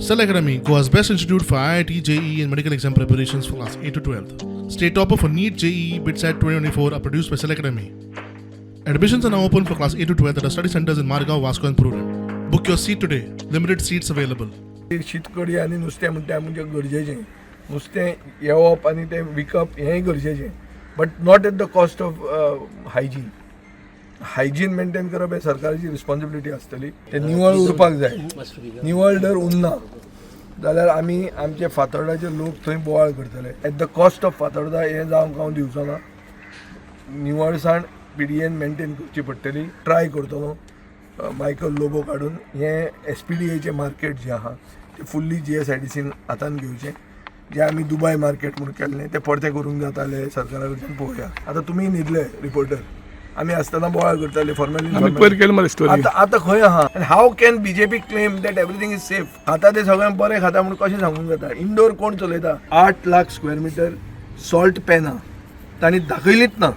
Cell Academy, Goa's best institute for IIT, JEE, and medical exam preparations for class 8 to 12. State topper for NEET, JEE, BITSAT 2024 are produced by Cell Academy. Admissions are now open for class 8 to 12 at our study centers in Margao, Vasco, and Prudent. Book your seat today. Limited seats available. शीतकडी आनी नुस्तें म्हणटा म्हणजे गरजेचें. नुस्तें येवप आनी तें विकप हेंय गरजेचें, but not at the cost of hygiene. Hygiene maintain करप हें सरकाराची रिस्पॉन्सिबिलिटी आसतली. तें निवळ उरपाक जाय. निवळ जर उरना जाल्यार आमी आमचे फातोर्डाचे लोक थंय बोवाळ करतले. At the cost of Fatorda हें जावंक हांव दिवचो ना. निवळसाण पीडीएन मेंटेन करची पडटली. ट्राय करतलो मायकल लोबो काडून हें एसपीडीएचें मार्केट जें आहा तें फुल्ली जीएसआयडीसीन हातान घेवचें. जें आमी दुबाय मार्केट म्हूण केल्लें तें परतें करूंक जातालें सरकारा कडच्यान, पळोवया. आतां तुमी न्हिदले रिपोर्टर. आमी आसतना बोवाळ करताले फॉर्मली. आमी पयर केलें मरे स्टोरी. आतां आतां खंय आहा? आनी how can BJP claim that everything is safe? खाता ते सगळें बरें खाता म्हूण कशें सांगूंक जाता? इंडोर कोण चलयता? 8 लाख स्क्वेअर मिटर सॉल्ट पॅनां तांणी दाखयलीच ना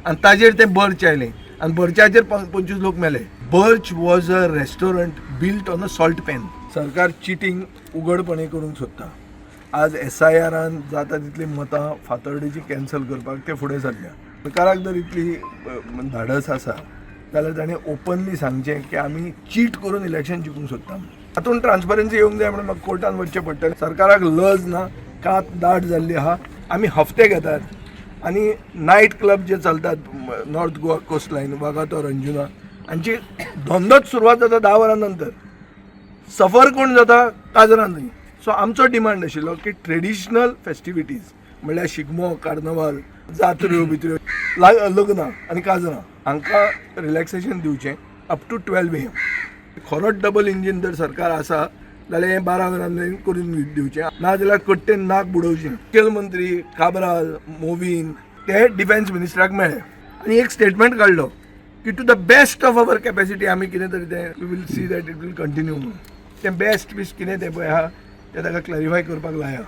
आनी ताजेर तें बर्च आयलें आनी बर्चाचेर 25 लोक मेले. Birch was a restaurant built on a salt pan. सरकार चिटींग उघडपणे करूंक सोदता. आज एसआयआरान जाता तितलीं मतां फातर्डेची कॅन्सल करपाक ते फुडें सरल्या. सरकाराक जर इतली धाडस आसा जाल्यार ताणें ओपनली सांगचें की आमी चीट करून इलेक्शन जिखूंक सोदता. हातून ट्रान्सपरन्सी येवंक जाय म्हणून म्हाका कोर्टान वचचें पडटलें. सरकाराक लज ना, कात दाट जाल्ली आहा. आमी हफ्ते घेतात आनी नायट क्लब जे चलतात north Goa coastline, Vagator, Anjuna हांची धंदोच सुरवात जाता 10 वरां नंतर. सफर कोण जाता? काजरां न्हय. सो आमचो डिमांड आशिल्लो की ट्रेडिशनल फेस्टिविटीज म्हणल्यार शिगमो, कार्नवाल, जात्र्यो बित्र्यो, लग्नां आनी काजरां हांकां रिलॅक्सेशन दिवचें अप टू 12 AM. खरोच डबल इंजीन जर सरकार आसा जाल्यार हें 12 वरां मेरेन करून दिवचें, ना जाल्यार कट्टेन नाक बुडोवचें. मुखेलमंत्री काब्राल, मोवीन ते डिफेन्स मिनिस्टराक मेळ्ळे आनी एक स्टेटमेंट काडलो की to the best of our capacity आमी कितें तरी तें we will see that it will continue म्हणून. तें बेस्ट बीस कितें तें पळय आहा, तें ताका क्लॅरिफाय करपाक लाया.